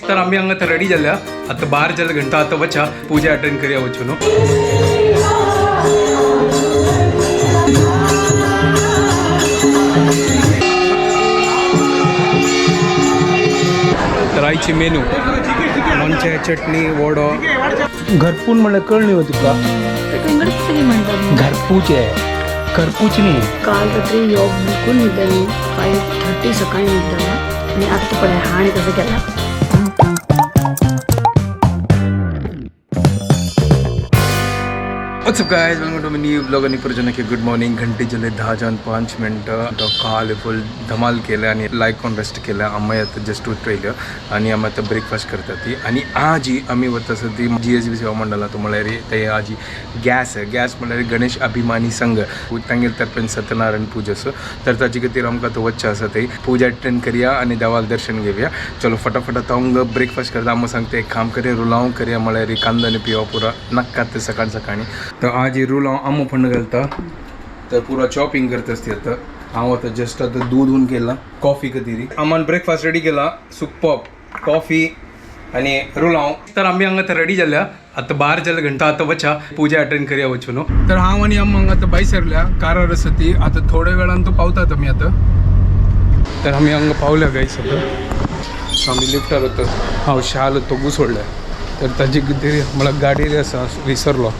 तर आम्ही हांगा रेडी जाल्या आतां बार जाल्या घंटा आतां वचा पूजा अटेंड करया वचून न्हू. तर आयची मेनू लोणचें चटणी वडो घरपून म्हणल्यार कळ्ळी हो तुका. सगळी म्हणतात. घरपूच आहे, घरपूच न्ही. काल रात्री योग बिलकुल न्हिदली, 5:30 सकाळी न्हिदला आणि आत्ता पळय हा आणि कसं केला. What's up guys, welcome to my new blog. आणि प्रजनके गुड मॉर्निंग. घंटे झाले 10:05. तो काल फुल धमाल केलं आणि लाईक ऑन रेस्ट केलं. आम्ही आता जस्ट उठवलं आणि आम्ही आता ब्रेकफास्ट करतात ती. आणि आजी आम्ही वत आसा ती जी एस बी सेवा मंडळात म्हळ्यार ते आजी गॅस गॅस म्हळ्यार गणेश अभिमानी संघ तांगेले तर्फेन सत्यनारायण पूजा आसा, तर ताजे खातीर आमकां आतां वचचें आसा. थंय पूजा अटेंड करया आणि देवाक दर्शन घेवया. चलो फटाफट आतां हांव ब्रेकफास्ट करता. आमी सांगता एक काम करया, रुलाव करया म्हळ्यार कांदो आनी पिवप पुरो नाका ते सकाळ सकाळी. तर आज ही रुलाव आमो फंड घालता, तर पुरा चॉपिंग करता ती. आता हांव आतां जस्ट आतां दूद हून केला कॉफी खातीर. आमान ब्रेकफास्ट रेडी केला, सुपॉप कॉफी आणि रुलाव. तर आम्ही हांगा रेडी जाल्या आतां बार जाल्या घंटा आतां वचा पूजा अटेंड करया वचून न्हू. तर हांव आनी आम हांगा आतां भायर सरल्या कारार आसा ती. आतां थोड्या वेळान तो पावतात आमी आतां. तर आमी हांगा पावल्या गायस. आतां आमी लिफ्टार वता. हांव शाल तो घुसोडल्या, तर ताजे खातीर म्हळ्यार गाडयेर आसा विसरलो.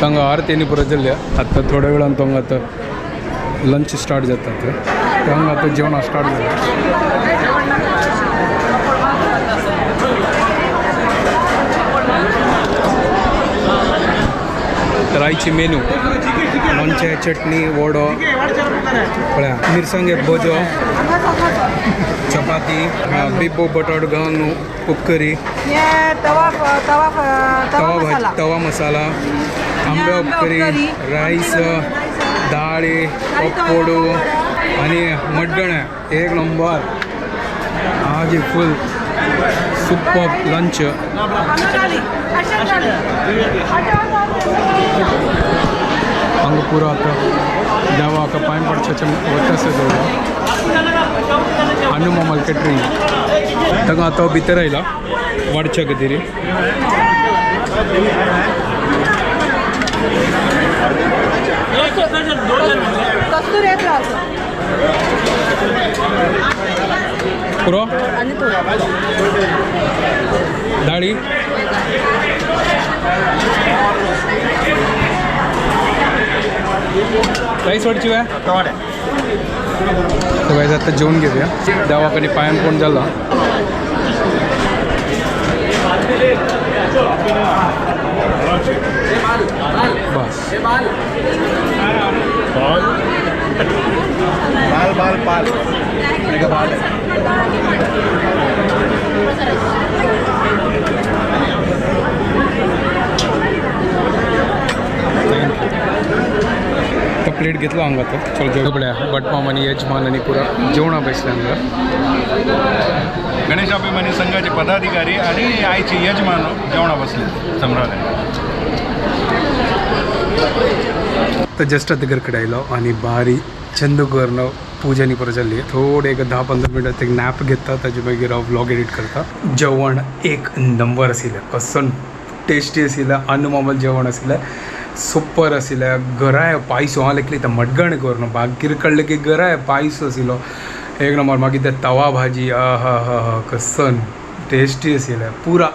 हांगा आरती पुरो जाल्ल्या. आतां थोड्या वेळान तो हांगा आतां लंच स्टार्ट जाता. तर हांगा आतां जेवण स्टार्ट जालें. तर आयची मेनू लोणचें चटणी वडो पळया मिरसांगे भजो चपाती बिब्बो बटाट घालून उपकरी तवा तवा तवा भाजी तवा मसाला आंबे उपकरी राईस दाळी पप्पोडू आणि मड्डणे. एक नंबर आज फुल सुपर लंच. हांगा पुरो आतां देवाक पांय पडच्याचे वता आसा देवळा अनुमामल केटरिंग. तांगा आतां भितर आयला वाडच्या खातीर. कस्तूर येत राहतो. पुरो आणि थोडा दाळी राईस वाटची काय. तर गाईज आता जेवण घेऊया. दवाखाने पायान कोण झाला. बस. बाल बाल बाल बाल. Thank you. तर प्लेट घेतलो हांगा तर चल जेवण पळया भटमाम आणि यजमान आणि पुरा जेवणा बसले हांगा. गणेश अभिमानी संघाचे पदाधिकारी आणि आईचे यजमान जेवणा बसले सम्राट. तर जस्ट आता घरकडे आयलो आणि बारी चंद करून पूजा परत जाल्ली. थोडे एक 10-15 मिनटां एक नॅप घेता, ताजे मागीर हांव व्लॉग एडिट करता. जेवण एक नंबर आशिल्लें, कसन टेस्टी आशिल्लें. अनमामल जेवण आशिल्लें, सुपर आशिल्लें. घराय पायस हांव लेखली तर मडगण करून मागीर कळ्ळें की घराय पायस आशिल्लो एक नंबर. मागीर ते तवा भाजी, आ हा हा हा, कसन टेस्टी आशिल्लें, पुरा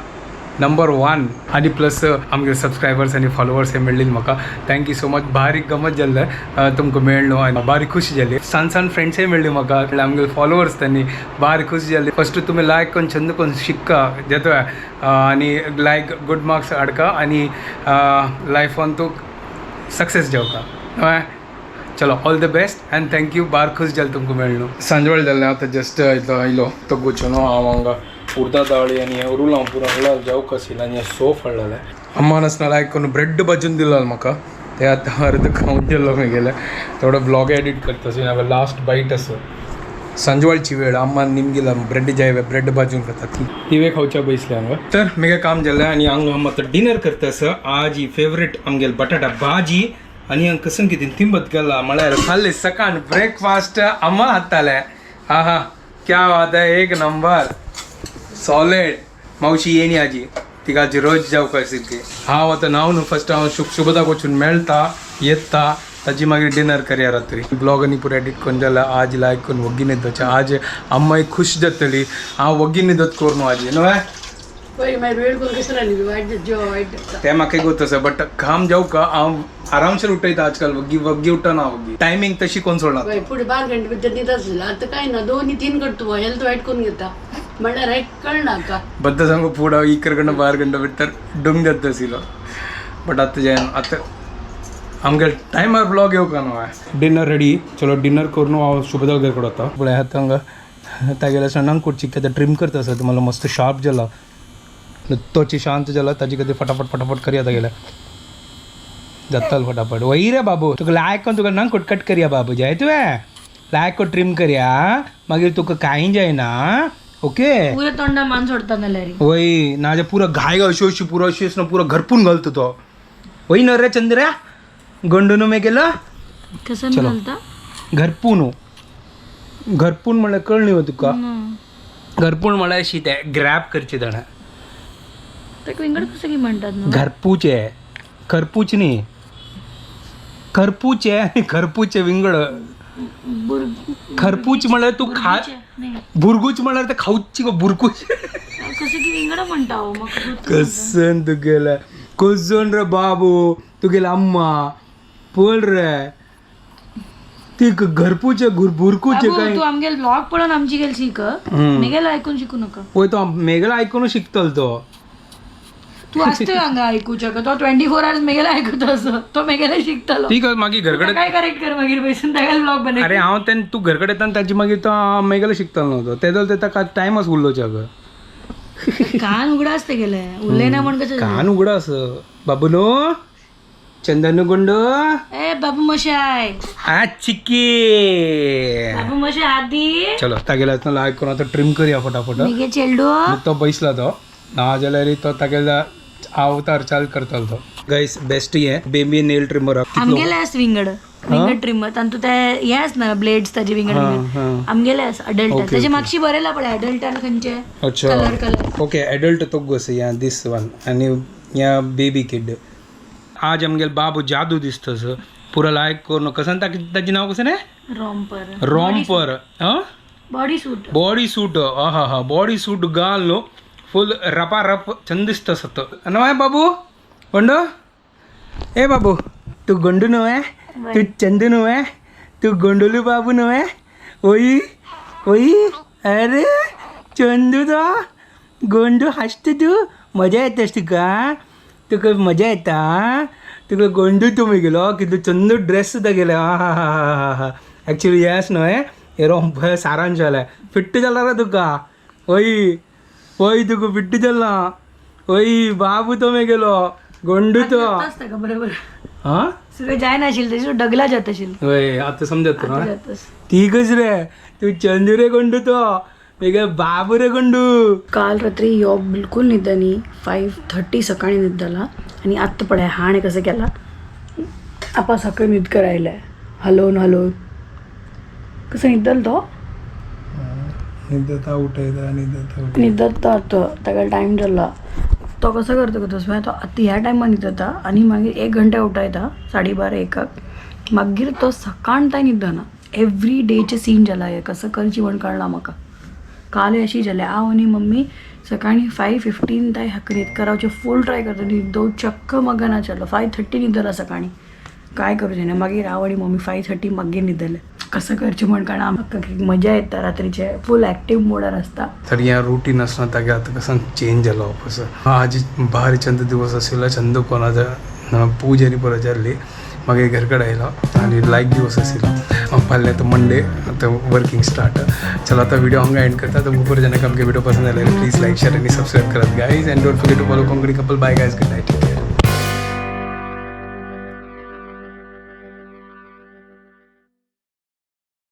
नंबर 1. आनी प्लस आमगे सबस्क्रायबर्स आनी फॉलोवर्स हे मेळ्ळी म्हाका, thank you so much. बारीक गमत जाल्लें तुमकां मेळ्ळो आनी बारीक खुशी जाली. सान सान फ्रेंड्सय मेळ्ळी म्हाका, आमगे फॉलोवर्स त्यांनी बारीक खुशी जाली. फस्ट तुमी लायक करून छंद करून शिक्का जेतो आनी लायक गुड मार्क्स हाडका आनी लायफान तूं सक्सेस जावका. हय, चलो, all the best and thank you. Bar खुश जालें तुमकां मेळ्ळो. सांजवेळ जालें आतां, जस्ट इतलो आयलो तो गुचोनो. हांव हांगा उडदा दाळी आनी हें उरुलां पुरो हळ्ळाल जावंक आशिल्लें आनी हें सोफ हाडलेलें अम्मान. आसना लायक करून ब्रेड भाजून दिलो म्हाका, ते आतां अर्द खावन गेलो गेले. थोडो व्लॉग एडिट करता आसून हांवें लास्ट बायट आसा. सांजवाळची वेळ, अम्मान निमगिला ब्रेड जाय, ब्रेड भाजून खाता ती तिवे खावच्या बसले हांगा. तर मेगे काम जालें आनी हांगा हांव आतां डिनर करता आसा. आज ही फेवरेट आमगेल बटाटा भाजी आनी हांगा कसन कितें तिंबत गेला म्हळ्यार खाल्ले सकाळ ब्रेकफास्ट अम्मा हाताले. हा हा, क्या बात है, एक नंबर सॉलिड. मावशी येनी आजी, तिका आजी रोज जावंक आशिल्ली ती. हांव आतां न्हांव न्हू, फस्ट हांव शुभदाक वचून मेळटा येता, ताजी मागीर डिनर करया रात्री. ब्लॉग आनी पुरो एडिट करून जाल्यार आज लायक करून वग्गी न्हिदोचें. आज अम्माय खुश जातली, हांव वग्गी न्हिदत करून आजी न्हय. पळय मागीर वेळ करून कसं राहिली वायट जेवा वायट जाता. ते म्हाका गोत आसा, बट काम जावं का हांव आरामशीर उठयता आजकाल. वग्गी वग्गी उठना, वग्गी टायमींग तशी कोण सोडना. पळय फुडें 12 घंटे भितर न्हीद आसली, आतां काय ना, 2 3 करता, हेल्थ वायट करून घेता म्हणल्यार हें कळना का. बद्द सांगू, फुडें 11 गंटो 12 गंटो भितर डुंग जाता आशिल्लो, बट आतां जायना. आतां आमगे टायमार ब्लॉग येवका न्हू. डिनर रेडी, चलो डिनर करून हांव शुभदाल घर कडेन वता. पळय आतां हांगा तागेल्या सणांक कुडची आतां ट्रीम करता आसा. मला मस्त शार्प जाला, तोची शांत जाला, ताजी खातीर फटाफट फटाफट करया. तागेल्या जाताल फटाफट. वही रे बाबू, तुका लायक करून तुका नंग कट करया बाबू. जाय तुवें लायक ट्रीम करया, मागीर तुका कांय जायना. ओके. पुरे तोंडा मान सोडता नाल्यार. वय नाजा पुरा घाय अशी अशी पुरो अशी ना पुरो घरपून घालतो तो. वय न रे चंद्र्या, गंडून मे केलं. कसं चलो. घालता? घरपून, घरपून म्हणल्यार कळ्ळी हो तुका? घरपून म्हळ्यार अशी ते ग्रॅब करची ताणें. ते विंगड कसं की म्हणतात ना. घरपूचे, खरपूच न्ही, खरपूचे आनी खरपूचे विंगड. खरपूच म्हळ्यार तूं खा. नाही. बुरगूच म्हळ्यार ते खावची गो बुरकूच. कसं की विंगड म्हणता हो मग. कसन तुगेले कसन रे बाबू, तुगेले अम्मा पळ रे ती घरपूचे बुरकूचे. बाबू, काय तू आमगेल ब्लॉग पळोवन आमची गेल शिक, मेगेल ऐकून शिकू नका. पळय तो मेगेलो आयकून शिकतलो तो. तू असतो हांगा ऐकूच्या का? तो 24 आवर्स मेगेला ऐकत असो, तो मेगेला शिकतलो. ती मागीर घरकडे काय करेक्ट कर मागीर बैसून तागेल ब्लॉग बनय. अरे हांव तेन्ना तूं घरकडे येता ताजी मागीर तो मेगेलो शिकतलो न्हू तो. तेदो ताका टायमच उरलो अगं. कान उघडा असते गेले उरले ना म्हण कसं. कान उघडा अस बाबूनो, चंदन गुंड. ए बाबू मशाय. आ चिक्की. बाबू मशाय आदी. चलो, तागेल्या लायक करून आतां ट्रीम करया फटाफट. मेगे चेल्डो. तो बैसला तो ना जाल्यार तो तागेल्या अवतार चाल करतलो तो. गायस, बेस्ट हे बेबी नेल ट्रिमर. आमगेले आस विंगड विंगड ट्रिमर, तांतू ते हे आसना ब्लेड्स ताजे विंगड विंगड. आमगेले आस अडल्ट, ताजे मागशी बरयला पळय अडल्टान खंयचे. अच्छा. Colour colour. ओके, एडल्ट तो आसा या दीस वन आनी या बेबी किड. आज आमगेल बाबू जादू दिसता सर, पुरा लायक करून कसं. ताजें नांव कसं न्ही? रॉम्पर. रॉम्पर हां. बॉडी सूट. बॉडी सूट, हा हा, बॉडी सूट घाल न्हू, फुल रपारप चंद दिसता सत न्हय बाबू गंडू. ए बाबू, तू गंडू न्हय, तू चंदू न्हय, तू गोंडोलू बाबू न्हय. ओई ओई, अरे चंदू तो गोंडू, हांसता तूं, मजा येता तुका, तुका मजा येता, तुका गोंडू तूं गेलो. कितलो चंदू ड्रेस सुद्दां गेले. हा हा हा हा, एक्चुअली येस न्हय, हे रोंप सारान जालें फिट्ट जाला रे तुका. ओय ओय, तुका फिट्ट जाला. ओय बाबू तो गेलो गोंडू तो. आसता का बरोबर? हा. सूर्य जायनाशील तशी डगला जातशील. वय, आता समजत ना. जातस. ठीकच रे, तू चंदू रे गोंडू, तो वेगळे बाबू रे गोंडू. काल रात्री यो बिलकुल न्हिदनी. 5:30 सकाळी न्हिदला आणि आत्ता पळय हाणें कसं केला. आपा सकाळी न्हीद करायलाय हलोवन हलोवन. कसं न्हिदल तो. निदता उठयता, निदता. न्हिदता तो, ताका टायम जाल्लो. तो कसो करता करतोस मागीर तो आतां ह्या टायमार न्हिदता आनी मागीर एक घंटा उठायता 12:30 एकाक. मागीर तो सकाळ ताय न्हिदना. एवरी डेचे सीन जाला हे. कसं करची म्हण कळना म्हाका. काल अशी जालें, हांव आनी मम्मी सकाळी 5:15 ताय हाका न्हीद करावचें फूल ट्राय करता. न्हिदो चक्क म्हाका ना जालो. 5:30 न्हिदला सकाळी. काय करूं जायना. मागीर हांव आनी मम्मी 5:30 मागीर न्हिदले. कसं करचें म्हण कळना म्हाका. मजा येता रात्रीचे, फूल एक्टीव मोडार आसता. तर या रुटीन असणार तागे आता कसं चेंज जालो वापस. आज भारी चंद दिवस आशिल्लो. चंद कोणाचा पूज आनी परत जाल्ली. मागीर घर कडेन आयलो आनी लायक दिवस आशिल्लो. फाल्यां तो मंडे, आतां वर्किंग स्टार्ट. चला, आता व्हिडिओ हांगा एंड करता. तुमकां बरें जाणां आमगे व्हिडिओ पसंद आले, प्लीज लायक, शेअर आनी सबस्क्राईब करात guys, and don't forget to follow Konkani couple. Bye guys, good night.